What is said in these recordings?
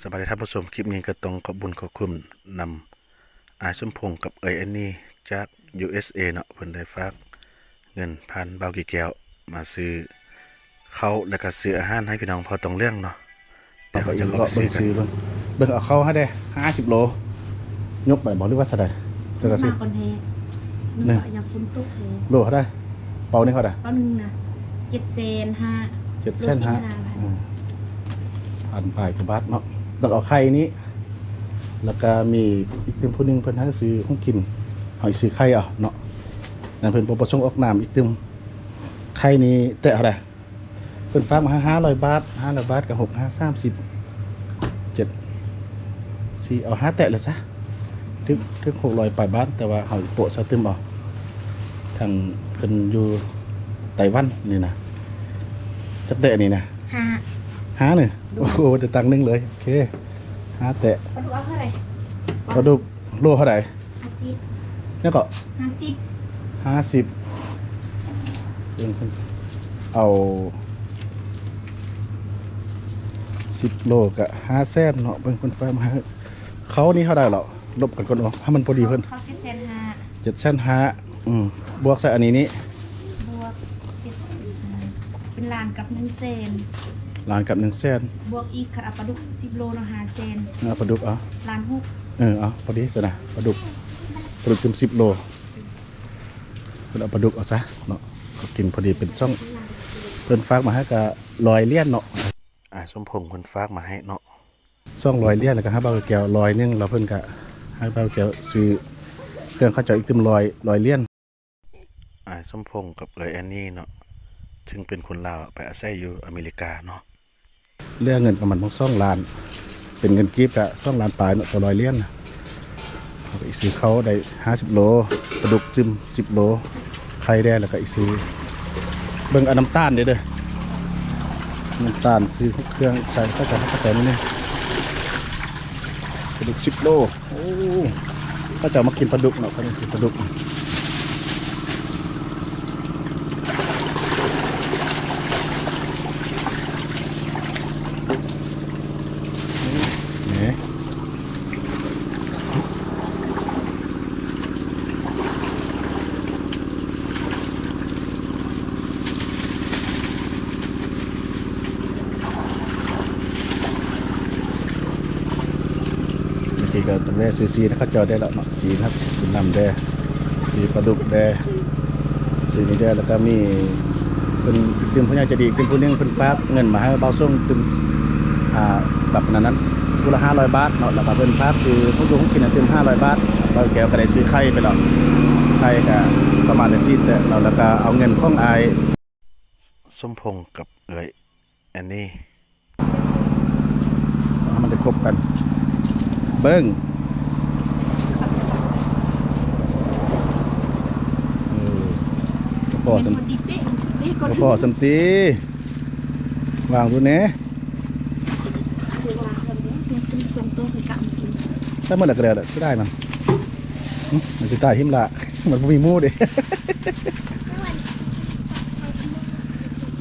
ສະບາຍດີທ່ານຜູ້ຊົມ, ຄລິບນີ້ກໍຕ້ອງຂອບບຸນຂອບຄຸນນຳອ້າຍສົມພົງກັບເອື້ອຍແອນນີຈາກ ຢູເອສເອ ເນາະ, ເພິ່ນໄດ້ຝາກເງິນຜ່ານບ່າວກີແກ້ວມາຊື້ເຂົ້າ ແລ້ວກໍຊື້ອາຫານໃຫ້ພີ່ນ້ອງເຜົ່າຕອງເຫຼືອງເນາະ. ດຽວເຮົາຈະເຂົ້າໄປຊື້ກັນ. ເບິ່ງ ເບິ່ງເອົາເຂົ້າໃຫ້ແດ່ ຫ້າສິບໂລ. ຍົກໄປບໍ່ ຫຼືວ່າເທົ່າໃດ? ເຈົ້າໜ້າທີ່ ມາກ່ອນແທ້ ມັນກໍຢາກຝົນຕົກແທ້. ໂລເທົ່າໃດ? ເປົາໜຶ່ງເທົ່າໃດ? ເປົາໜຶ່ງນະ ເຈັດແສນຫ້າ ເຈັດແສນຫ້າ ໂລສິບຫ້າພັນ ອືມ ພັນປາຍກວ່າບາດເນາະ. ຕ້ອງເອົາໄຂ່ນີ້ ແລ້ວກໍມີອີກຕື່ມຜູ້ໜຶ່ງ ເພິ່ນໃຫ້ຊື້ຂອງກິນ ເຮົາຊິຊື້ໄຂ່ເອົາເນາະ. ນັ້ນເພິ່ນບໍ່ປະສົງອອກນາມ. ອີກຕື່ມໄຂ່ນີ້ແຕະເທົ່າໃດ? ເພິ່ນຝາກມາໃຫ້ຫ້າຮ້ອຍບາດ, ຫ້າຮ້ອຍບາດກໍຫົກຫ້າສາມສິບເຈັດ ສີ່ ເອົາຫ້າແຕະເລີຍຊະ. ຖືກ ຖືກຫົກຮ້ອຍປາຍບາດ, ແຕ່ວ່າເຮົາໂປະໃສ່ຕື່ມເອົາ. ທາງເພິ່ນຢູ່ໄຕ້ຫວັນນີ້ນະ. ຈັກແຕະນີ້ນະ? ຫ້າ ຫ້ານີ້? ໂດຍ. ໂອ້ໂຫ ໄດ້ຕັງໜຶ່ງເລີຍ. ໂອເຄ ຫ້າແຕະ. ປາດຸກເອົາເທົ່າໃດ? ປາດຸກ ໂລເທົ່າໃດ? ຫ້າສິບ. ແລ້ວກໍ ຫ້າສິບ ຫ້າສິບ ເອົາສິບໂລກະຫ້າແສນເນາະ. ເບິ່ງເພິ່ນຝາກມາໃຫ້. ເຂົ້ານີ້ເທົ່າໃດເລາະ? ລົບກັນກ່ອນເນາະ ໃຫ້ມັນພໍດີເພິ່ນ. ເຂົ້າເຈັດແສນຫ້າ ເຈັດແສນຫ້າ. ອືມ ບວກໃສ່ອັນນີ້ນີ້ ບວກເຈັດສິບ ເປັນລ້ານກັບໜຶ່ງແສນ. ລ້ານກັບໜຶ່ງແສນ ບວກອີກ ຄັນເອົາປາດຸກສິບໂລເນາະ ຫ້າແສນ. ເອົາປາດຸກເອົາ ລ້ານຫົກ. ເອີ ເອົາພໍດີຊັ້ນນະ ປາດຸກ ປາດຸກຕື່ມສິບໂລ. ເພິ່ນເອົາປາດຸກເອົາຊະເນາະ ເອົາກິນພໍດີເປັນຊ່ອງ. ເພິ່ນຝາກມາໃຫ້ກະຮ້ອຍຫຼຽນເນາະ. ອ້າຍສົມພົງເພິ່ນຝາກມາໃຫ້ເນາະ ສອງຮ້ອຍຫຼຽນ ແລ້ວກໍໃຫ້ບ່າວແກ້ວຮ້ອຍໜຶ່ງ ແລ້ວເພິ່ນກໍໃຫ້ບ່າວແກ້ວຊື້ເຄື່ອງເຂົ້າເຈົ້າອີກຕື່ມຮ້ອຍ ຮ້ອຍຫຼຽນ. ອ້າຍສົມພົງກັບເອື້ອຍແອນນີເນາະ ເຊິ່ງເປັນຄົນລາວໄປອາໄສຢູ່ອາເມລິກາເນາະ. ເຫຼືອເງິນປະມານສອງລ້ານ ເປັນເງິນກີບກະສອງລ້ານປາຍເນາະ ຕໍ່ຮ້ອຍຫຼຽນ. ເຮົາກໍອີກຊື້ເຂົ້າໄດ້ຫ້າສິບໂລ, ປາດຸກຕື່ມສິບໂລ, ໄຂ່ແດ່ ແລ້ວກໍອີກຊື້ ເບິ່ງເອົານ້ຳຕານເດ້ ເດີ ນ້ຳຕານ ຊື້ເຄື່ອງໃສ່ ເຂົ້າໃຈ ເຂົ້າໃຈນີ້ ປາດຸກສິບໂລ. ໂອ້ ເຂົາເຈົ້າມັກກິນປາດຸກເນາະ ເຂົາເຈົ້າຊິປາດຸກນີ້. ເມື່ອກີ້ກໍແວ່ຊື້ຊີ້ນເຂົາເຈົ້າໄດ້ແລ້ວເນາະ ຊີ້ນເນາະ ກິນນ້ຳແດ່ ຊີ້ປາດຸກແດ່ ຊີ້ນີ້ແດ່ ແລ້ວກໍມີເພິ່ນຕື່ມຜູ້ໃຫຍ່ໃຈດີຕື່ມຜູ້ໜຶ່ງ ເພິ່ນຝາກເງິນມາໃຫ້ບ່າວສົມຕື່ມ ອ່າ ແບບນັ້ນນັ້ນ ຜູ້ລະຫ້າຮ້ອຍບາດເນາະ ແລ້ວກໍເພິ່ນຝາກຊື້ຂອງຢູ່ຂອງກິນຕື່ມຫ້າຮ້ອຍບາດ ບ່າວແກ້ວກໍໄດ້ຊື້ໄຂ່ໄປແລ້ວ ໄຂ່ກໍປະມານໄດ້ສີ່ແຕະແລ້ວ ແລ້ວກໍເອົາເງິນຂອງອ້າຍສົມພົງກັບເອື້ອຍ ອັນນີ້ ໃຫ້ມັນໄດ້ຄົບກັນ ເບິ່ງ ເອີ ບໍ່ພໍສ່ຳ ບໍ່ພໍສ່ຳຕິ ວາງພຸ້ນແດ່ ໃສ່ໝົດແລ້ວກໍໄດ້ ເສຍດາຍມັນ ຫຶ ມັນຊິຕາຍຫິມລະ ມັນບໍ່ມີໝູ່ເດ້.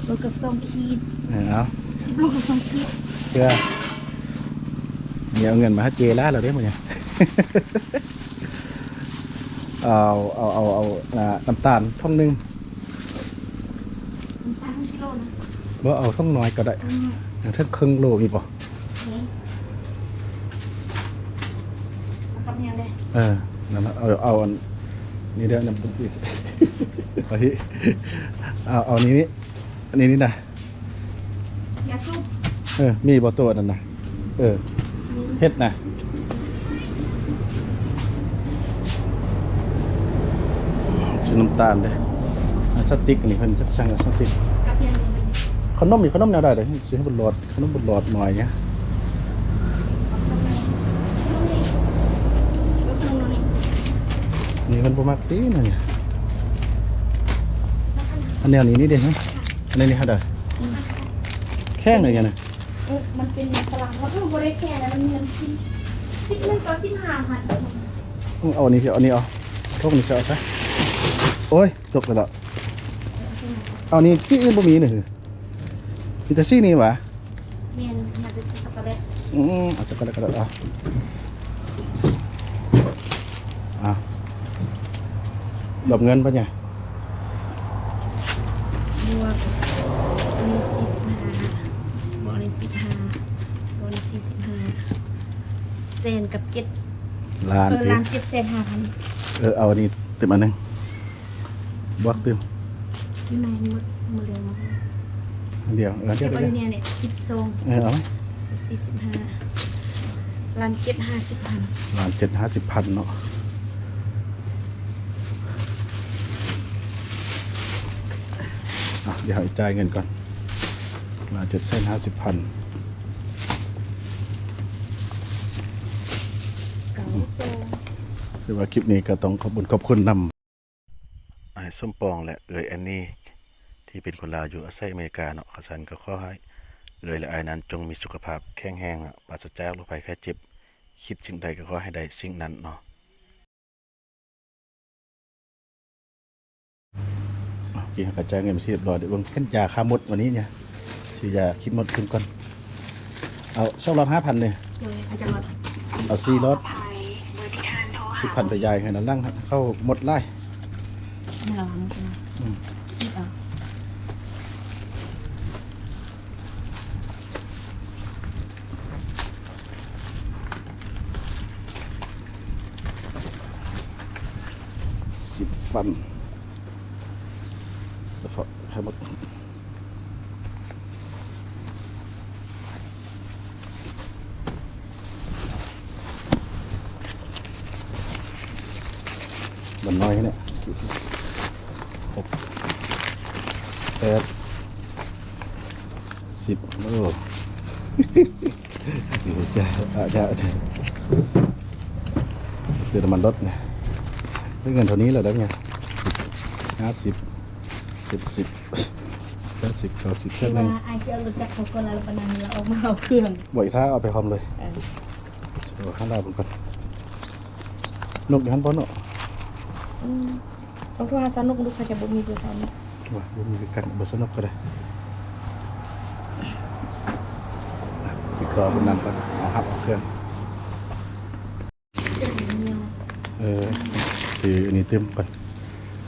ໂລກະສອງຂີດ ເອີ ເອົາ ສິບໂລກະສອງຂີດ ເພື່ອ ນີ້ເອົາເງິນມາໃຫ້ເຈລາແລ້ວເດ້ມື້ນີ້ ເອົາ ເອົາ ເອົາ ເອົາ ນ້ຳຕານຖົງໜຶ່ງ ນ້ຳຕານກິໂລນະ ບໍ່ ເອົາຖົງນ້ອຍກໍໄດ້ ຖົງນ້ອຍ ເຖິງເຄິ່ງໂລມີບໍ່? ເອີ ນັ້ນລະ ເອົາ ເອົາອັນນີ້ເດີ ນ້ຳ ເອົາ ເອົານີ້ນີ້ ອັນນີ້ນີ້ນະ ຢາສູບ ເອີ ມີບໍ່ໂຕອັນນັ້ນນະ? ເອີ ເຮັດນະ ຊື້ນ້ຳຕານເດ້ ອາສະຕິກນີ້ ເພິ່ນຈັກສັ່ງອາສະຕິກ ກັບຫຍັງນີ້ ຂະໜົມນີ້ ຂະໜົມແນວໃດເດ້ ຊື້ໃຫ້ບຸນຫຼອດ ຂະໜົມບຸນຫຼອດໜ້ອຍ ນີ້ເພິ່ນບໍ່ມັກຕິ ອັນແນວນີ້ນີ້ເດ້ ອັນນີ້ນີ້ເທົ່າໃດ ແຂງເລີຍນະ ເອີ ມັນເປັນຝຣັ່ງ ເອີ ບໍ່ໄດ້ແຂງ ມັນມີນ້ຳຈິ້ມ ສິບໜຶ່ງຕໍ່ສິບຫ້າພັນ ເອົາອັນນີ້ ເອົາອັນນີ້ ເອົາຖົງນີ້ຊະ ເອົາຊະ ໂອ້ຍ ຕົກໄປແລ້ວ ເອົານີ້ ສີອື່ນບໍ່ມີນີ້ ມີແຕ່ສີນີ້ຫວາ ແມ່ນ ໜ້າຈະສີຊັອກໂກແລັດ ອືມ ເອົາສັກກ່ອນແລ້ວກໍໄດ້ ອ່ະ ອ່ະ ລວມເງິນປະເນຍ? ບວກ ອັນນີ້ສີ່ສິບຫ້າ ບວກອັນນີ້ສິບຫ້າ ບວກອັນນີ້ສີ່ສິບຫ້າ ແສນກັບເຈັດ ລ້ານ ເອີ ຕິ ລ້ານເຈັດແສນຫ້າພັນ. ເອີ ເອົາອັນນີ້ຕື່ມອັນໜຶ່ງ ບວກຕື່ມ ຢູ່ໃນໝົດ ໝົດແລ້ວ ອັນດຽວ ເອີ ເກັບໄວ້ຢູ່ນີ້ ສິບສອງ ເອີ ເອົາ ສີ່ສິບຫ້າ ລ້ານເຈັດຫ້າສິບພັນ ລ້ານເຈັດຫ້າສິບພັນເນາະ. ອ່ະ ດຽວໃຫ້ຈ່າຍເງິນກ່ອນ ລ້ານເຈັດແສນຫ້າສິບພັນ. ຄືວ່າຄລິບນີ້ກໍຕ້ອງຂອບຄຸນ ຂອບຄຸນນຳ ອ້າຍສົມປອງ ແລະ ເອື້ອຍແອນນີ ທີ່ເປັນຄົນລາວຢູ່ອາໄສອາເມລິກາເນາະ. ຂ້າສັນກໍຂໍໃຫ້ເອື້ອຍ ແລະ ອ້າຍນັ້ນຈົ່ງມີສຸຂະພາບແຂງແຮງ ປາສະຈາກໂລກໄພໄຂ້ເຈັບ, ຄິດສິ່ງໃດກໍຂໍໃຫ້ໄດ້ສິ່ງນັ້ນເນາະ. ໂອເຄ ກະຈ່າຍເງິນເປັນທີ່ຮຽບຮ້ອຍ ດຽວເບິ່ງເປັນຢາຄາມົດວັນນີ້ເນຍ ຊື້ຢາຄຣີມມົດຂຶ້ນກ່ອນ. ເອົາສອງລັອດຫ້າພັນເນຍ ໂດຍ ເອົາຈັກລັອດ? ເອົາສີ່ລັອດ ສິບພັນ ໄປຢາຍໃຫ້ນຳຫຼັງ ເຂົ້າມົດຫຼາຍ. ອືມ ສິບພັນ ສະເພາະໃຫ້ໝົດ. ມັນນ້ອຍແທ້ ຫົກ ແປດ ສິບ ໂອ້ ເຕີມນ້ຳມັນລົດນີ້ ໄດ້ເງິນເທົ່ານີ້ແລ້ວໄດ໋ ຫ້າສິບ ເຈັດສິບ ແປດສິບ ເກົ້າສິບ ແສນໜຶ່ງ. ວ່າອ້າຍຊິເອົາລົດຈັກເຂົາກ່ອນ ແລ້ວປານນັ້ນລາວອອກມາເອົາເຄື່ອງ ບໍ່ ອີກຖ້າເອົາໄປພ້ອມເລີຍ. ເອີ ເອົາຫາລາວເບິ່ງກ່ອນ ນົກຢູ່ຫັ້ນບໍ່ເນາະ? ອືມ ຕ້ອງໂທຫາຊາວນົກດູ ເຂົາເຈົ້າບໍ່ມີເບີຊາວນົກ. ວ່າ ບໍ່ມີຄືກັນ ເບີຊາວນົກກໍໄດ້. ຕິດຕໍ່ເພິ່ນນຳກ່ອນ ເອົາຮັບເອົາເຄື່ອງ. ເອີ ຊື້ອັນນີ້ຕື່ມກ່ອນ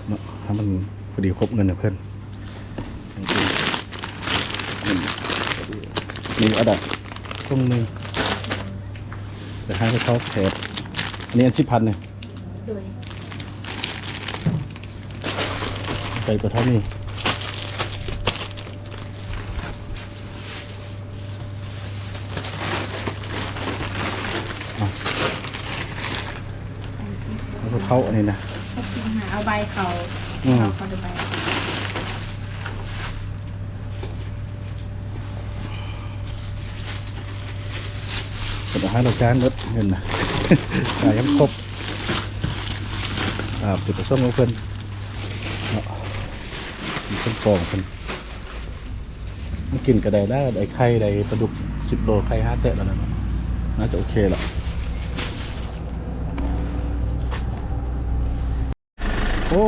ເນາະ ໃຫ້ມັນພໍດີຄົບເງິນໃຫ້ເພິ່ນ. ນີ້ເອົາດອກ ຖົງໜຶ່ງ ແຕ່ໃຫ້ເຂົາແຂກ ອັນນີ້ອັນສິບພັນນີ້ ໂດຍ ໃສ່ກະເທົ່ານີ້. ເອົາເທົ່າອັນນີ້ນະ ຫົກສິບຫ້າ ເອົາໃບເຂົາ ອືມ ເຂົາ ເຂົາໄດ້ໃບ ເພິ່ນເອົາໃຫ້ລາວຈ່າຍເບິດເງິນນະ ຈ່າຍຍັງຄົບ. ອ່າ ຈຸດປະສົງຂອງເພິ່ນເນາະ ມີເຄື່ອງກອງເພິ່ນ ມັນກິນກໍໄດ້ແລ້ວ ໄດ້ໄຂ່ ໄດ້ປາດຸກສິບໂລ ໄຂ່ຫ້າແຕະແລ້ວນະ ໜ້າຈະໂອເຄແລ້ວ. ໂອ້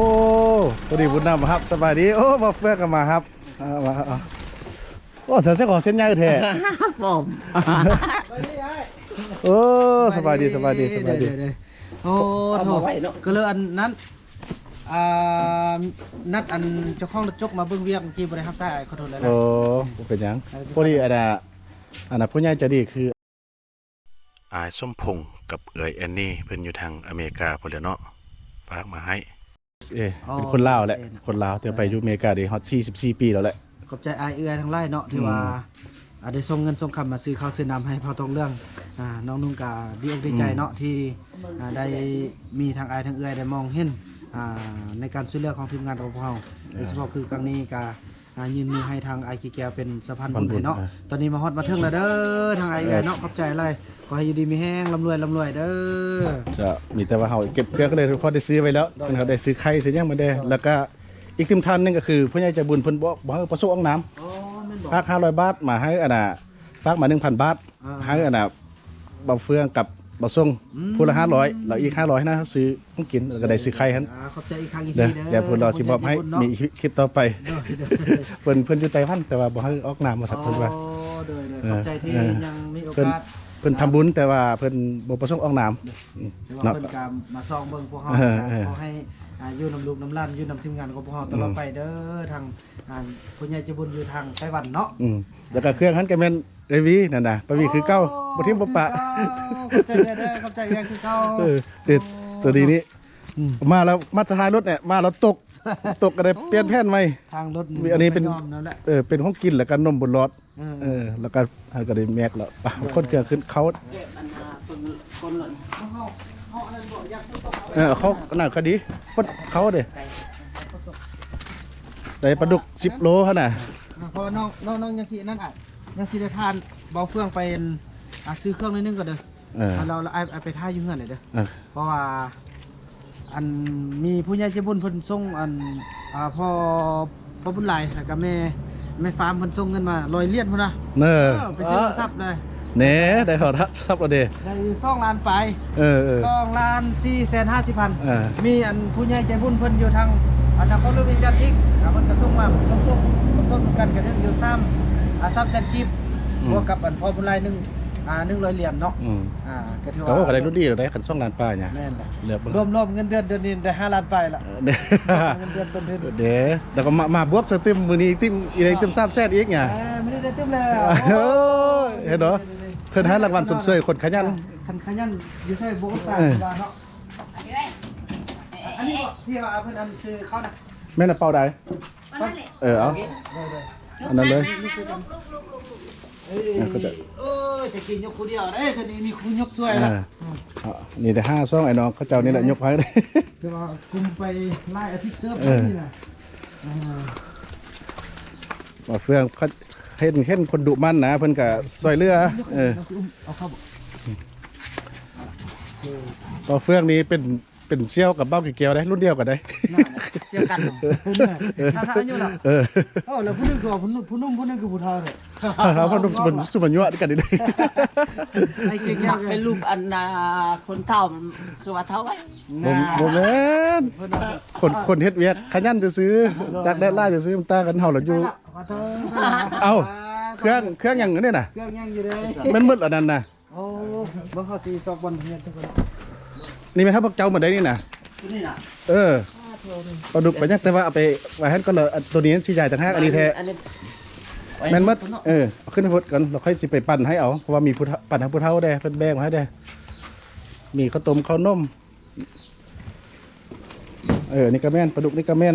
ພໍດີບຸນນຳມາຮັບ ສະບາຍດີ. ໂອ້ ບ່າວເຟືອກກໍມາຮັບ ເອົາ ມາ ເອົາ ໂອ້ ເສື້ອ ເສື້ອ ຂໍເສັ້ນໃຫຍ່ແທ້ ປອມ. ໂອ້ ສະບາຍດີ ສະບາຍດີ ສະບາຍດີ. ໂອ້ ເອົາມາໄວ້ເນາະ ກໍເລີຍອັນນັ້ນ ອ່າ ນັດອັນເຈົ້າຂອງລົດຈົກມາເບິ່ງວຽກ ເມື່ອກີ້ບໍ່ໄດ້ຮັບສາຍ ອ້າຍຂໍໂທດຫຼາຍໆ. ໂອ້ ບໍ່ເປັນຫຍັງ ພໍດີອັນນ່າ ອັນນ່າ ຜູ້ໃຫຍ່ໃຈດີຄືອ້າຍສົມພົງກັບເອື້ອຍແອນນີ ເພິ່ນຢູ່ທາງອາເມລິກາພຸ້ນແຫຼະເນາະ ຝາກມາໃຫ້. ເອີ ເປັນຄົນລາວແຫຼະ ຄົນລາວ ແຕ່ໄປຢູ່ອາເມລິກາໄດ້ຮອດສີ່ສິບສີ່ປີແລ້ວແຫຼະ. ຂອບໃຈອ້າຍເອື້ອຍທັງຫຼາຍເນາະ ທີ່ວ່າ ອືມ ອ່າ ໄດ້ສົ່ງເງິນສົ່ງຄຳມາຊື້ເຂົ້າຊື້ນ້ຳໃຫ້ເຜົ່າທອງເຫຼືອງ. ອ່າ ນ້ອງນຸ່ງກະດີອົກດີໃຈເນາະ ອືມ ທີ່ ອ່າ ໄດ້ມີທັງອ້າຍທັງເອື້ອຍໄດ້ມອງເຫັນ ອ່າ ໃນການຊ່ວຍເຫຼືອຂອງທີມງານຂອງພວກເຮົາ ໂດຍສະເພາະຄືຄັ້ງນີ້ກະ ອ່າ ຍື່ນມືໃຫ້ທາງອ້າຍຂີ້ແກ້ວເປັນສະພານບຸນໃຫ້ເນາະ. ສະພານບຸນ ຕອນນີ້ມາຮອດມາເຖິງແລ້ວເດີ ທາງອ້າຍເອື້ອຍເນາະ ເອີ ຂອບໃຈຫຼາຍ ຂໍໃຫ້ຢູ່ດີມີແຮງ ລ່ຳລວຍ ລ່ຳລວຍເດີ. ຈະມີແຕ່ວ່າເຮົາເກັບເພື່ອນກໍເລີຍ ພໍໄດ້ຊື້ໄວ້ແລ້ວ ໂດຍ ເຮົາໄດ້ຊື້ໄຂ່ຊື້ຫຍັງມາແດ່ ໂດຍ ແລ້ວກະ ອີກຕື່ມທ່ານໜຶ່ງກໍຄືຜູ້ໃຫຍ່ໃຈບຸນເພິ່ນບອກ ບໍ່ໃຫ້ປະສົງອອກນາມ ອໍ ແມ່ນບໍ່ ຝາກຫ້າຮ້ອຍບາດມາໃຫ້ ອັນນ່າ ຝາກມາໜຶ່ງພັນບາດ ອ່າ ໃຫ້ ອັນນ່າ ບ່າວເຟືອງກັບບ່າວສົງ ອືມ ຜູ້ລະຫ້າຮ້ອຍ ແລ້ວອີກຫ້າຮ້ອຍນະ ຊື້ຂອງກິນ ແລ້ວກໍໄດ້ຊື້ໄຂ່ຫັ້ນ. ອ່າ ຂອບໃຈອີກຄັ້ງອີກທີເດີ ດຽວເພິ່ນລອງຊິມອບໃຫ້ ມີຄລິບຕໍ່ໄປ. ໂດຍ ໂດຍ ເພິ່ນ ເພິ່ນຢູ່ໄຕ້ຫວັນ ແຕ່ວ່າບໍ່ໃຫ້ອອກນາມວ່າຊັ້ນ ເພິ່ນວ່າ. ອໍ ໂດຍ ໂດຍ ເອີ ຂອບໃຈທີ່ ເອີ ຍັງມີໂອກາດ ເພິ່ນທຳບຸນ ແຕ່ວ່າເພິ່ນບໍ່ປະສົງອອກນາມ. ແຕ່ວ່າເພິ່ນກໍມາສ່ອງເບິ່ງພວກເຮົາ ເອີ ກໍຂໍໃຫ້ ອ່າ ຢູ່ນຳລູກນຳຫຼານ ຢູ່ນຳທີມງານຂອງພວກເຮົາຕະຫຼອດໄປເດີ ທາງ ອ່າ ຜູ້ໃຫຍ່ໃຈບຸນຢູ່ທາງໄຕ້ຫວັນເນາະ. ອືມ ແລ້ວກໍເຄື່ອງຫັ້ນກໍແມ່ນເອວີນັ້ນນະ ປາວີຄືເກົ່າ ບໍ່ຖິ້ມບໍ່ປະ. ຂອບໃຈເດີ ຂອບໃຈເອື້ອຍຄືເກົ່າ. ເອີ ເດັດ ໂຕນີ້ນີ້ ອືມ ມາແລ້ວ ມາສະທ້າຍລົດນີ້ ມາແລ້ວຕົກ ຕົກກໍໄດ້ປ່ຽນແຜນໃໝ່. ທາງລົດນີ້ ອັນນີ້ເປັນ ເອີ ເປັນຂອງກິນ ແລ້ວກໍນົມບຸນຫຼອດ. ເອີ ເອີ ແລ້ວກໍ ເຮົາກໍໄດ້ແມັກແລ້ວ ໄປ ໂດຍ ຂົນເຄື່ອງຂຶ້ນເຂົ້າ. ເອີ ເຂົາໜ້າກໍດີ ຄົນເຂົ້າເດ້ ໄດ້ປາດຸກສິບໂລຫັ້ນນະ. ເພາະວ່ານ້ອງ ນ້ອງ ນ້ອງຍັງຊິນັ້ນ ອ່ະ ຍັງຊິໄດ້ຜ່ານເບົາເຟືອງໄປ ອ່າ ຊື້ເຄື່ອງໜ້ອຍໜຶ່ງກ່ອນເດີ. ເອີ ແລ້ວ ແລ້ວອ້າຍ ອ້າຍໄປຖ້າຢູ່ເຮືອນເດີ. ເອີ ເພາະວ່າ ອັນ ມີຜູ້ໃຫຍ່ໃຈບຸນເພິ່ນສົ່ງ ອັນ ອ່າ ພໍ່ ພໍ່ບຸນຫຼາຍ ແລ້ວກໍແມ່ ແມ່ຟາມເພິ່ນສົ່ງເງິນມາຮ້ອຍຫຼຽນພຸ້ນນະ. ເອີ ເອີ ໄປຊື້ໂທລະສັບເລີຍ. ແນ່ ໄດ້ໂທລະສັບແລ້ວເດ້ ໄດ້ຢູ່ສອງລ້ານປາຍ. ເອີ ເອີ ສອງລ້ານສີ່ແສນຫ້າສິບພັນ. ເອີ ມີອັນຜູ້ໃຫຍ່ໃຈບຸນເພິ່ນຢູ່ທາງ ອັນ ນະຄອນຫຼວງວຽງຈັນອີກ ອ່າ ເພິ່ນກໍສົ່ງມາສົມທົບ ສົມທົບນຳກັນກໍຍັງຢູ່ສາມ ອ່າ ສາມແສນກີບ ອືມ ບວກກັບອັນພໍ່ບຸນຫຼາຍໜຶ່ງ ອ່າ ໜຶ່ງຮ້ອຍຫຼຽນເນາະ. ອືມ ອ່າ ກໍຖືວ່າ ໂອ້ ກໍໄດ້ລຸ້ນດີແລ້ວເດ້ ຄັນສອງລ້ານປາຍນະ. ແມ່ນແຫຼະ ລວມໆເງິນເດືອນ ເດືອນນີ້ໄດ້ຫ້າລ້ານປາຍລະ. ເອີ ເງິນເດືອນຕົ້ນທຶນເດ້ ແລ້ວກໍມາ ມາບວກໃສ່ຕື່ມ ມື້ນີ້ຕື່ມອີກ ຕື່ມສາມແສນອີກຫຍັງ. ເອີ ມື້ນີ້ໄດ້ຕື່ມແລ້ວ. ໂອ້ຍ ເຫັນບໍ່ ເພິ່ນໃຫ້ລາງວັນຊົມເຊີຍຄົນຂະຫຍັນ. ຄັນຂະຫຍັນຢູ່ໃສບໍ່ອດຕາຍ ເອີ ວ່າເນາະ. ອັນນີ້ບໍ່ ທີ່ວ່າເພິ່ນອັນຊື້ເຂົ້ານະ ແມ່ນກະເປົາໃດ? ເອີ ເອົາ ໂດຍໆ ອັນນັ້ນເລີຍ. ເອີຍ ເອີ ເຂົາເຈົ້າ ໂອ້ຍ ແຕ່ກີ້ຍົກຜູ້ດຽວເດ້ ດຽວນີ້ມີຜູ້ຍົກຊ່ວຍລະ. ເອີ ເອົາ ນີ້ແຕ່ຫ້າຊ່ອງໄອ້ນ້ອງເຂົາເຈົ້ານີ້ແຫຼະຍົກໃຫ້. ແຕ່ວ່າກຸມໄປຫຼາຍອາທິດເຕີບ ເອີ ນີ້ນະ. ເອີ ວ່າເຟືອງເຂົາເຫັນ ເຫັນຄົນດຸໝັ່ນນະ ເພິ່ນກະຊ່ວຍເຫຼືອ. ເອີ ເອົາເຂົ້າບໍ່? ເອີ ວ່າເຟືອງນີ້ເປັນ ເປັນສ່ຽວກັບບ່າວກີ່ແກ້ວເດ້ ລຸ້ນດຽວກັນເດ້. ສ່ຽວກັນເນາະ ຖ້າ ຖ້າອາຍຸລະ. ເອີ ໂອ້ ແລ້ວຜູ້ໜຶ່ງຄືວ່າຜູ້ໜຸ່ມ ຜູ້ໜຸ່ມ ຜູ້ໜຶ່ງຄືຜູ້ເຖົ້າເດ້. ເຮົາຜູ້ໜຸ່ມສຸບັນ ສຸບັນຍົວະກັນນີ້ເດ້. ໄອ້ເກັ່ງ ມັກເປັນຮູບອັນນ່າ ຄົນເຖົ້າ ຄືວ່າເຖົ້າໄວ. ບໍ່ ບໍ່ແມ່ນ ຄົນ ຄົນເຮັດວຽກຂະຫຍັນຊື່ໆ ຕາກແດດຫຼາຍຊື່ໆ ມັນຕ່າງກັນເຮົາລະຢູ່. ເອົາ ເຄື່ອງ ເຄື່ອງຫຍັງນີ້ນະ? ເຄື່ອງຫຍັງຢູ່ເດ້? ແມ່ນໝົດອັນນັ້ນນະ. ໂອ້ ເບິ່ງເຂົາຊິຊອກບ່ອນເຮັດທຸກຄົນ. ນີ້ແມ່ນເຮົາພວກເຈົ້າໝົດໄດ໋ນີ້ນະ. ຕົວນີ້ນະ ເອີ ປາດຸກໄປຍັງ ແຕ່ວ່າເອົາໄປໄວ້ຫັ້ນກ່ອນລະ. ອັນ ຕົວນີ້ມັນຊິໃຫຍ່ຕ່າງຫາກ ອັນນີ້ແທ້ ອັນນີ້ ແມ່ນໝົດ. ເອີ ເອົາຂຶ້ນໄປພຸ້ນກ່ອນ ແລ້ວຄ່ອຍຊິໄປປັ່ນໃຫ້ເອົາ ເພາະວ່າມີຜູ້ ປັ່ນໃຫ້ຜູ້ເຖົ້າແດ່ ເພິ່ນແບ່ງມາໃຫ້ແດ່. ມີເຂົ້າຕົ້ມເຂົ້າໜົມ. ເອີ ນີ້ກະແມ່ນ ປາດຸກນີ້ກະແມ່ນ.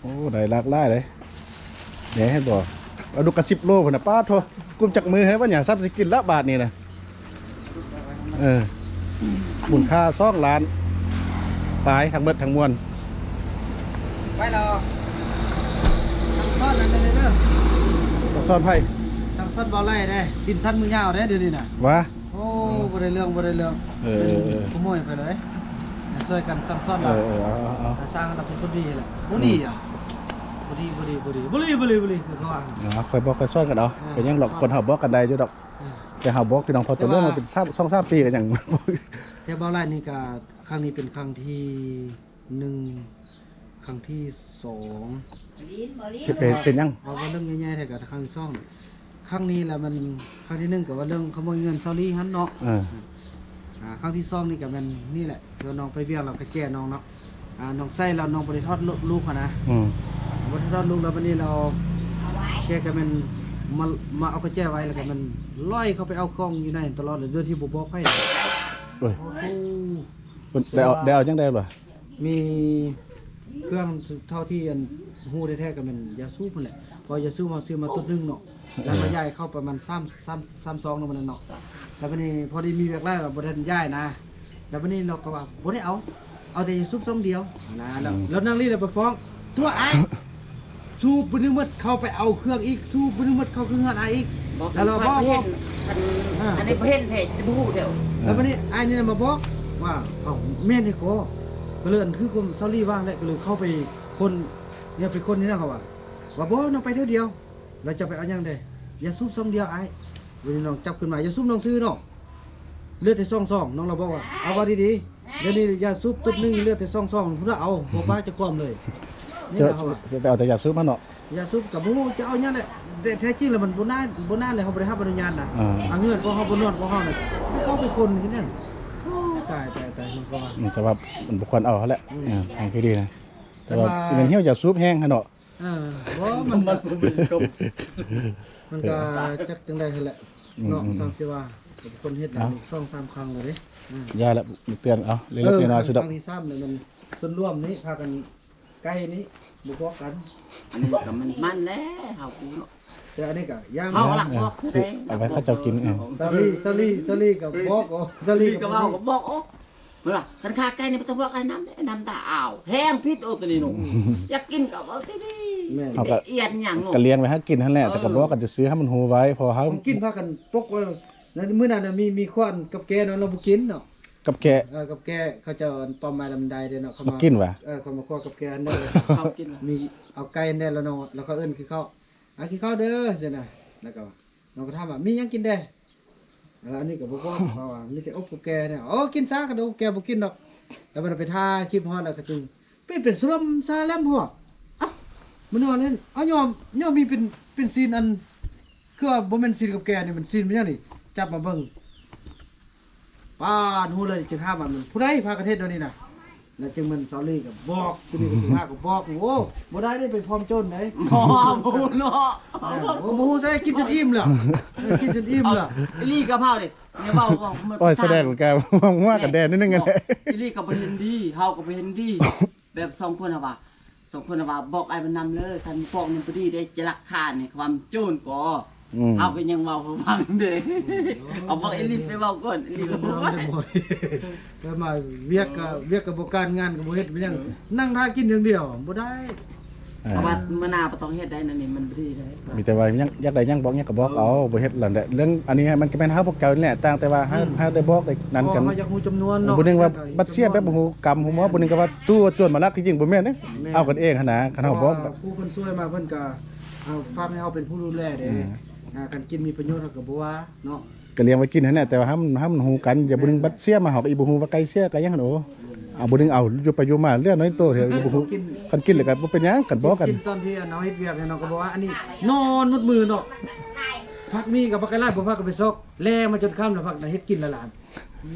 ໂອ້ ໄດ້ຫຼາກຫຼາຍເດ້. ແດ່ ເຫັນບໍ່ ປາດຸກກະສິບໂລພຸ້ນນະ. ປາດໂທ້ ກຸມຈັກມື້ໃຫ້ບັດນີ້ ຊ້ຳຊິກິນລະບາດນີ້ນະ. ເອີ ມູນຄ່າສອງລ້ານປາຍ ທັງໝົດທັງມວນ. ໄປແລ້ວ ສັ່ງສອນອັນນັ້ນເດີ ສັ່ງສອນໃຜ? ສັ່ງສອນບໍ່ໄລ່ເດ້ ກິນຊັ້ນມື້ຍາວເດ້ ດຽວນີ້ນະ. ຫວາ ໂອ້ ບໍ່ໄດ້ເລື່ອງ ບໍ່ໄດ້ເລື່ອງ. ເອີ ເປັນຂະໂມຍໄປເລີຍ ຊ່ວຍກັນສັ່ງສອນ. ເອີ ເອີ ເອົາ ເອົາ ເອົາ ຊ່າງລະເປັນຄົນດີແຫຼະ. ບໍ່ດີ ອືມ ອ່ະ ບໍ່ດີ ບໍ່ດີ ບໍ່ດີ ບໍ່ດີ ບໍ່ດີ ບໍ່ດີ ຄືເຂົາວ່າ. ອ່າ ຄ່ອຍບອກຄ່ອຍສອນກັນເອົາ. ເອີ ເປັນຫຍັງດອກ ຄົນເຮົາບອກກັນໄດ້ຢູ່ດອກ. ເອີ ແຕ່ເຮົາບອກພີ່ນ້ອງພໍ່ໂຕເລື່ອງມາເປັນສາມ ສອງສາມປີກໍຍັງ. ແຕ່ບໍ່ໄລ່ນີ້ກະ ຄັ້ງນີ້ເປັນຄັ້ງທີ ໜຶ່ງ ຄັ້ງທີສອງ. ເປັນ ເປັນຫຍັງ? ເວົ້າ ເວົ້າເລື່ອງໃຫຍ່ໆແທ້ກະຄັ້ງທີສອງ. ຄັ້ງນີ້ລະມັນ ຄັ້ງທີໜຶ່ງກະວ່າເລື່ອງຂະໂມຍເງິນຊາວລີຫັ້ນເນາະ. ເອີ ອ່າ ຄັ້ງທີສອງນີ້ກະແມ່ນນີ້ແຫຼະ ທີ່ວ່ານ້ອງໄປວຽກແລ້ວກະແຈນ້ອງເນາະ. ອ່າ ນ້ອງໃສ່ແລ້ວນ້ອງບໍ່ໄດ້ຖອດລູກຫັ້ນນະ. ອືມ ບໍ່ໄດ້ຖອດລູກແລ້ວ ບາດນີ້ແລ້ວແກກະແມ່ນມາ ມາເອົາກະແຈໄວ້ ແລ້ວກະແມ່ນລອຍເຂົ້າໄປເອົາຂອງຢູ່ໃນຫັ້ນຕະຫຼອດເລີຍ ໂດຍທີ່ບໍ່ບອກໃຜ. ໂອ້ຍ ໂອ້ ໄດ້ເອົາ ໄດ້ເອົາຫຍັງໄດ້ບໍ່? ມີເຄື່ອງເທົ່າທີ່ອັນຮູ້ແທ້ໆ ກໍແມ່ນຢາສູບຫັ້ນແຫຼະ ເພາະຢາສູບເຮົາຊື້ມາຕຸດໜຶ່ງເນາະ ແລ້ວມາຢາຍເຂົ້າປະມານສາມ ສາມ ສາມຊອງເນາະ ມື້ນັ້ນເນາະ. ແລ້ວບັດນີ້ພໍດີມີວຽກຫຼາຍ ເຮົາບໍ່ທັນຢາຍນະ ແລ້ວບັດນີ້ເຮົາກໍວ່າບໍ່ໄດ້ເອົາ ເອົາແຕ່ຢາສູບຊອງດຽວນະ. ແລ້ວ ອືມ ແລ້ວນາງລີລະໄປຟ້ອງຕົວອ້າຍ ສູບບໍ່ໄດ້ໝົດ ເຂົ້າໄປເອົາເຄື່ອງອີກ ສູບບໍ່ໄດ້ໝົດ ເຂົ້າຄືເຮືອນອ້າຍອີກ. ແລ້ວລະ ບໍ່ ບໍ່ ອັນ ອ່າ ອັນນີ້ບໍ່ເຫັນແທ້ ຈະບໍ່ຮູ້ແທ້. ແລ້ວບັດນີ້ອ້າຍນີ້ນະມາບອກວ່າ ເອົ້າ ແມ່ນແທ້ກໍ ກໍເລີຍ ອັນ ຄືຄວາມເຊົາລີວ່າແຫຼະ ກໍເລີຍເຂົ້າໄປຄົ້ນ ເນຍ ໄປຄົ້ນນີ້ນະ ເຂົາວ່າ ວ່າ ບໍ່ ນ້ອງໄປເທື່ອດຽວ ແລ້ວເຈົ້າໄປເອົາຫຍັງແດ່? ຢາສູບຊອງດຽວອ້າຍ. ບັດນີ້ນ້ອງຈັບຂຶ້ນມາ ຢາສູບນ້ອງຊື້ເນາະ ເຫຼືອແຕ່ຊອງຊອງ ນ້ອງລະບອກວ່າ ເອົາ ເວົ້າດີໆ ດຽວນີ້ຢາສູບຕຸດໜຶ່ງເຫຼືອແຕ່ຊອງຊອງ ພຸ້ນລະ ເອົາ ບໍ່ປາກຈະຄວາມເລີຍ. ນີ້ລະ ເຮົາວ່າ ຊິໄປເອົາແຕ່ຢາສູບມາເນາະ. ຢາສູບກໍບໍ່ຮູ້ຈະເອົາຫຍັງແຫຼະ ແຕ່ແທ້ຈິງແລ້ວມັນບໍ່ນານ ບໍ່ນານແລ້ວ ເຮົາບໍ່ໄດ້ຮັບອະນຸຍາດນະ. ອ່າ ເຮືອນຂອງເຮົາບໍ່ນອນຂອງເຮົານະ ເຂົາເປັນຄົນເຮັດຫຍັງ? ໂອ້ ຕາຍ ຕາຍ ຕາຍ ມັນກໍວ່າ ອືມ ແຕ່ວ່າມັນບໍ່ຄວນເອົາຫັ້ນແຫຼະ. ອືມ ເອີ ທາງທີ່ດີນະ ແຕ່ວ່າ ແຕ່ວ່າ ມັນເຫີ່ວຢາສູບແຮງຫັ້ນເນາະ. ເອີ ບໍ່ ມັນກໍ ມັນກໍ ມັນກໍຈັກຈັ່ງໃດຫັ້ນແຫຼະເນາະ. ອືມໆໆ ຊ່າງຊິວ່າ ຄົນເຮັດນະ ສອງສາມຄັ້ງແລ້ວເດ້. ອືມ ຢ່າລະ ເຕືອນເອົາເລັກໆນ້ອຍໆ ສຸດດອກ. ຄັ້ງທີສາມແລ້ວ ມັນສ່ວນລວມນີ້ພາກັນ ໄກ່ນີ້ບໍ່ບອກກັນ. ອັນນີ້ກໍມັນ ມັນແຫຼະ ເຮົາກູເນາະ ແຕ່ອັນນີ້ກໍຢ່າງ ເຮົາກໍລັກບອກ ເອີ ເດ້ ເອົາໄວ້ເຂົາເຈົ້າກິນ. ເອີ ສາລີ ສາລີ ສາລີກໍບອກ ເອີ ສາລີກໍເວົ້າ ກໍບອກ ໂອ້ ເວລາຄັນຂ້າໄກ່ນີ້ບໍ່ຕ້ອງບອກໄອ້ນຳ ໄອ້ນຳຕາອາວ ແຮງຜິດ ໂອ້ ຕົວນີ້ເນາະ. ອືມ ຢາກກິນກໍເວົ້າຕິດີ. ແມ່ນ ເຮົາກໍອຽນຫຍັງເນາະ ກໍລ້ຽງໄວ້ໃຫ້ກິນຫັ້ນແຫຼະ ເອີ ແຕ່ກໍບອກກັນຊື່ໆ ໃຫ້ມັນຮູ້ໄວ້ ເພາະວ່າເຮົາ ຂອງກິນພາກັນປົກໄວ້. ມື້ນັ້ນນະ ມີ ມີຂວານກັບແກເນາະ ລາວບໍ່ກິນເນາະ. ກັບແກ ເອີ ກັບແກ ເຂົາເຈົ້າອັນປ້ອມໄມ້ລຳໄດເດ້ເນາະ ເຂົາມາ ມາກິນຫວາ? ເອີ ເຂົາມາຄົວກັບແກຫັ້ນເດ້ ເຂົາກິນ ມີເອົາໄກ່ຫັ້ນເດ້ ແລ້ວນ້ອງ ແລ້ວເຂົາເອີ້ນກິນເຂົ້າ ອາ ກິນເຂົ້າເດີ ຊີ້ນະ. ແລ້ວກໍນ້ອງກໍຖາມວ່າ ມີຫຍັງກິນແດ່? ເອີ ອັນນີ້ກໍບໍ່ບອກ ເພາະວ່າມີແຕ່ອົບກັບແກນີ້. ໂອ້ ກິນຊາ ຄັນອົບແກບໍ່ກິນດອກ. ແລ້ວບັດໄປຖ່າຍຄລິບຮອດ ແລ້ວກໍຈຶ່ງ ເປັນ ເປັນສະຫຼອມສະແຫຼມຫົວ. ເອົ້າ ມັນຍ້ອນນັ້ນ ເອົາ ຍ້ອນ ຍ້ອນມີເປັນ ເປັນຊີ້ນອັນ ຄືວ່າບໍ່ແມ່ນຊີ້ນກັບແກນີ້ ມັນຊີ້ນແມ່ນຫຍັງນີ້? ຈັບມາເບິ່ງ ປາດ ຮູ້ເລີຍ ຈຶ່ງຖາມວ່າ ມັນຜູ້ໃດພາກັນເຮັດແນວນີ້ນະ? ແລ້ວຈຶ່ງແມ່ນສາວລີກໍບອກ ຜູ້ນີ້ກໍຊິພາກໍບອກ. ໂອ້ ບໍ່ໄດ້ເດ້ ໄປພ້ອມໂຈນເດ້. ບໍ່ ບໍ່ຮູ້ເນາະ. ເອີ ໂອ້ ບໍ່ຮູ້ໃສ ກິນຈົນອີ່ມແລ້ວ. ເອີ ກິນຈົນອີ່ມແລ້ວ. ອີ່ຫຼີກັບເຮົານີ້ ຢ່າເວົ້າ ເວົ້າ ໂອ້ຍ ສະແດງການງົວກັນແດ່ໜ້ອຍໜຶ່ງຫັ້ນແຫຼະ. ອີ່ຫຼີກໍບໍ່ເຫັນດີ ເຮົາກໍບໍ່ເຫັນດີ ແບບສອງຄົນຫັ້ນວ່າ ສອງຄົນວ່າ ບອກອ້າຍບຸນນຳເລີ ຄັນບອກນີ້ບໍ່ດີເດ້ ຈະລັກຂ້ານີ້ ຄວາມໂຈນກໍ ອືມ ເຮົາກໍຍັງເວົ້າໃຫ້ຟັງເດ້. ອືມ ເອົາບອກອີ່ຫຼີໄປເວົ້າກ່ອນ ອີ່ຫຼີກໍບໍ່ໄດ້. ແຕ່ມາວຽກກໍ ອືມ ວຽກກໍບໍ່ການ ງານກໍບໍ່ເຮັດ ເປັນຫຍັງ ເອີ ນັ່ງຖ້າກິນຢ່າງດຽວ ບໍ່ໄດ້. ເອີ ເພາະວ່າມື້ໜ້າບໍ່ຕ້ອງເຮັດໄດ້ ອັນນີ້ມັນບໍ່ດີເດ້. ມີແຕ່ວ່າຍັງ ຢາກໄດ້ຫຍັງບອກຫຍັງກໍບອກເອົາ ເອີ ບໍ່ເຮັດລະແຫຼະ. ເລື່ອງອັນນີ້ມັນກໍແມ່ນເຮົາພວກເຈົ້ານີ້ແຫຼະ ຕ່າງແຕ່ວ່າເຮົາ ອືມ ເຮົາໄດ້ບອກໄດ້ນັ້ນກັນ ເຮົາຢາກຮູ້ຈຳນວນເນາະ. ຜູ້ໜຶ່ງວ່າບັດເສຍແບບບໍ່ຮູ້ກຳຮູ້ໝໍ ຜູ້ໜຶ່ງກໍວ່າ ຕູ້ຈວນມາລັກ ທີ່ຈິງບໍ່ແມ່ນເດ້ ເອົາກັນເອງຫັ້ນນະ ຄັນເຮົາບອກ. ເພາະວ່າຜູ້ເພິ່ນຊ່ວຍມາເພິ່ນກໍ ເອີ ຝາກໃຫ້ເຮົາເປັນຜູ້ດູແລເດ້. ອືມ ອ່າ ຄັນກິນມີປະໂຫຍດເຮົາກໍບໍ່ວ່າເນາະ ກໍລ້ຽງໄວ້ກິນຫັ້ນແຫຼະ. ແຕ່ວ່າຫ້າມ ຫ້າມຮູ້ກັນ ຢ່າຜູ້ໜຶ່ງບັດເສຍມາ ເຮົາກໍອີກບໍ່ຮູ້ວ່າໄກ່ເສຍໄກ່ຫຍັງຫັ້ນ. ໂອ້ ອືມ ເອົາ ບໍ່ດຶງເອົາ ຢູ່ໄປຢູ່ມາເລື່ອງນ້ອຍໂຕເທື່ອ ບໍ່ຮູ້ ຄັນກິນແລ້ວກໍບໍ່ເປັນຫຍັງ ຄັນບອກກັນ. ກິນຕອນທີ່ອັນເຮົາເຮັດວຽກເນາະ ກໍບອກວ່າອັນນີ້ນອນໝົດມື້ເນາະ ພັກມີກໍພັກໄກຫຼາຍ ບໍ່ພັກກໍໄປຊອກ ແລມາຈົນຄ່ຳແລ້ວພັກນະເຮັດກິນຫຼະຫຼານ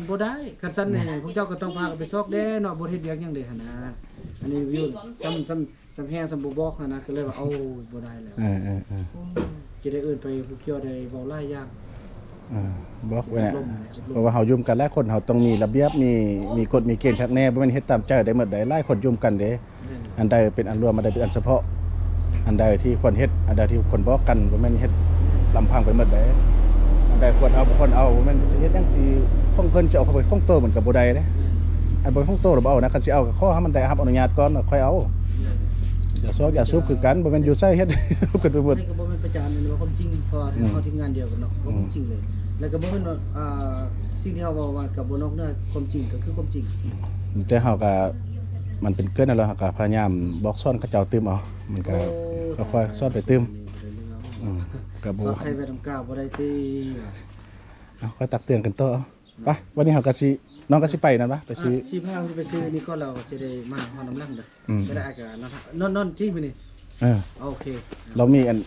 ບໍ່ໄດ້. ຄັນຊັ້ນນີ້ ອືມ ພວກເຈົ້າກໍຕ້ອງພາກັນໄປຊອກແດ່ເນາະ ບໍ່ເຮັດວຽກຫຍັງເດ້ຫັ້ນນະ. ອັນນີ້ຢູ່ ສ່ຳ ສ່ຳ ສ່ຳແຮງສ່ຳບໍ່ບອກຫັ້ນນະ ກໍເລີຍວ່າ ໂອ້ຍ ບໍ່ໄດ້ແລ້ວ. ເອີ ເອີ ເອີ ຈະໄດ້ເອີ້ນໄປຜູ້ກ່ຽວໄດ້ເວົ້າຫຼາຍຢ່າງ. ເອີ ບອກໄວ້ແຫຼະ ເພາະວ່າເຮົາຢູ່ນຳກັນຫຼາຍຄົນ ເຮົາຕ້ອງມີລະບຽບ ມີ ມີກົດມີເກນຄັກແນ່ ບໍ່ແມ່ນເຮັດຕາມໃຈໄດ້ໝົດໃດ. ຫຼາຍຄົນຢູ່ນຳກັນເດ້ ແມ່ນ ອັນໃດເປັນອັນລວມ ອັນໃດເປັນອັນສະເພາະ ອັນໃດທີ່ຄວນເຮັດ ອັນໃດທີ່ຄວນບອກກັນ ບໍ່ແມ່ນເຮັດລຳພັງໄປໝົດໃດ. ອັນໃດຄວນເອົາ ບໍ່ຄວນເອົາ ບໍ່ແມ່ນເຮັດຫຍັງຊິຂອງເພິ່ນ ຈະເອົາເຂົ້າໄປຂອງໂຕມັນກໍບໍ່ໄດ້ເດ້. ແມ່ນ ອັນບໍ່ຂອງໂຕລະບໍ່ເອົານະ ຄັນຊິເອົາກໍຂໍໃຫ້ມັນໄດ້ຮັບອະນຸຍາດກ່ອນ ແລ້ວຄ່ອຍເອົາ. ແມ່ນ ຢາຊອກຢາສູບຄືກັນ ບໍ່ແມ່ນຢູ່ໃສເຮັດຄືກັນໄປໝົດ. ນີ້ກໍບໍ່ແມ່ນປະຈານ ແມ່ນວ່າຄວາມຈິງ ເພາະວ່າ ອືມ ເຮົາທີມງານດຽວກັນເນາະ ເວົ້າຄວາມ ອືມ ຈິງເລີຍ. ແລ້ວກໍບໍ່ແມ່ນວ່າ ອ່າ ສິ່ງທີ່ເຮົາເວົ້າວ່າກໍບໍ່ນອກເໜືອຄວາມຈິງ ກໍຄືຄວາມຈິງ. ອືມ ແຕ່ເຮົາກໍ ມັນເປັນເກີນແລ້ວ ເຮົາກໍພະຍາຍາມບອກສອນເຂົາເຈົ້າຕື່ມເອົາ ມັນກໍ ໂອ້ ຄ່ອຍໆສອນໄປຕື່ມ. ອືມ ກໍບໍ່ ສອນໃຫ້ໄວ້ນຳກ້າບໍ່ໄດ້ຕິ. ເອົາ ຄ່ອຍຕັກເຕືອນກັນຕໍ່ເອົາ. ໄປ ວັນນີ້ເຮົາກໍຊິ ນ້ອງກໍຊິໄປນັ້ນວະ ໄປຊື້ ອ່ະ ຊິພາໄປຊື້ນີ້ກ່ອນ ແລ້ວຊິໄດ້ມາຮອດນຳຫຼັງເດີ. ອືມ ກໍໄດ້ ອາ ກໍນອນ ນອນ ນອນຈິງມື້ນີ້. ເອີ ໂອເຄ ລາວມີອັນ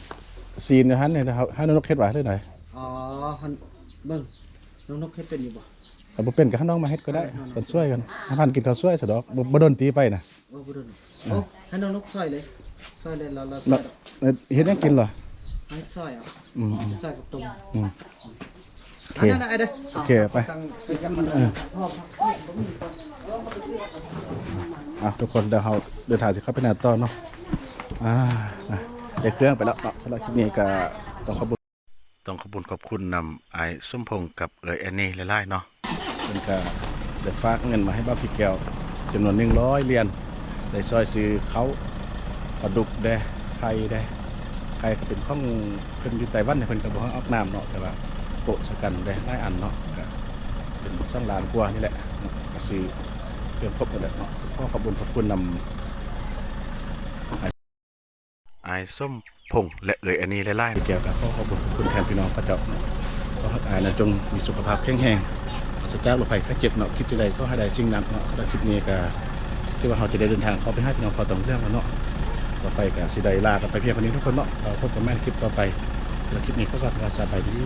ຊີ້ນຢູ່ຫັ້ນ ໃຫ້ນ້ອງນົກເຮັດຫວາ ຫຼືໃດ? ອໍ ຫັ້ນ ເບິ່ງ ນ້ອງນົກເຮັດເປັນຢູ່ບໍ່? ຖ້າບໍ່ເປັນກໍໃຫ້ນ້ອງມາເຮັດກໍໄດ້ ຕອນຊ່ວຍກັນ ໃຫ້ພາກັນກິນເຂົ້າຊ່ວຍຊະດອກ. ບໍ່ ບໍ່ດົນຕິໄປນະ. ໂອ້ ບໍ່ດົນ. ເອີ ໂອ້ ໃຫ້ນ້ອງນົກຊ່ອຍເລີຍ ຊ່ອຍເລີຍ ລາວ ລາວຊ່ອຍດອກ. ເຮັດຫຍັງກິນລະ? ໃຫ້ຊ່ອຍເອົາ. ອືມ ຊ່ອຍກັບຕົ້ມ. ອືມ ໂອເຄ ອັນນັ້ນນະ ໄອ້ເດີ ໂອເຄ ໄປ ເອີ ອ່ະ ທຸກຄົນ ດຽວເຮົາເດີນທາງຊິເຂົ້າໄປໃນຕໍ່ເນາະ. ອ່າ ໄດ້ເຄື່ອງໄປແລ້ວເນາະ. ສຳລັບຄລິບນີ້ກໍຕ້ອງຂອບ ຕ້ອງຂອບຄຸນຂອບຄຸນນຳອ້າຍສົມພົງກັບເອື້ອຍແອນນີຫຼາຍໆເນາະ. ເພິ່ນກະໄດ້ຝາກເງິນມາໃຫ້ບ່າວຂີ້ແກ້ວຈຳນວນໜຶ່ງຮ້ອຍຫຼຽນ ໄດ້ຊ່ອຍຊື້ເຂົ້າປາດຸກແດ່ ໄຂ່ແດ່. ໄຂ່ກໍເປັນຂອງເພິ່ນຢູ່ໄຕ້ຫວັນ ເພິ່ນກໍບໍ່ໃຫ້ອອກນາມເນາະ ແຕ່ວ່າໂປະໃສ່ກັນໄດ້ຫຼາຍອັນເນາະ ກໍເປັນສອງລ້ານກວ່ານີ້ແຫຼະ ກໍຊື້ເຄື່ອງຄົບໝົດແຫຼະເນາະ. ຂໍຂອບຄຸນຂອບຄຸນນຳ ອ້າຍສົມພົງ ແລະ ເອື້ອຍແອນນີຫຼາຍໆ. ແກ້ວກໍຂໍຂອບຄຸນຂອບຄຸນແທນພີ່ນ້ອງເຂົາເຈົ້າເນາະ. ຂໍໃຫ້ອ້າຍນັ້ນຈົ່ງມີສຸຂະພາບແຂງແຮງ ປາສະຈາກໂລກໄພໄຂ້ເຈັບເນາະ. ຄິດສິ່ງໃດຂໍໃຫ້ໄດ້ສິ່ງນັ້ນເນາະ. ສຳລັບຄລິບນີ້ກໍຄິດວ່າເຮົາຈະໄດ້ເດີນທາງເຂົ້າໄປຫາພີ່ນ້ອງເຜົ່າຕອງເລື່ອງແລ້ວເນາະ. ຕໍ່ໄປກໍຊິໄດ້ລາກັນໄປພຽງເທົ່ານີ້ທຸກຄົນເນາະ. ກໍພົບກັນໃໝ່ໃນຄລິບຕໍ່ໄປ. ສຳລັບຄລິບນີ້ກໍຂໍສະບາຍດີ.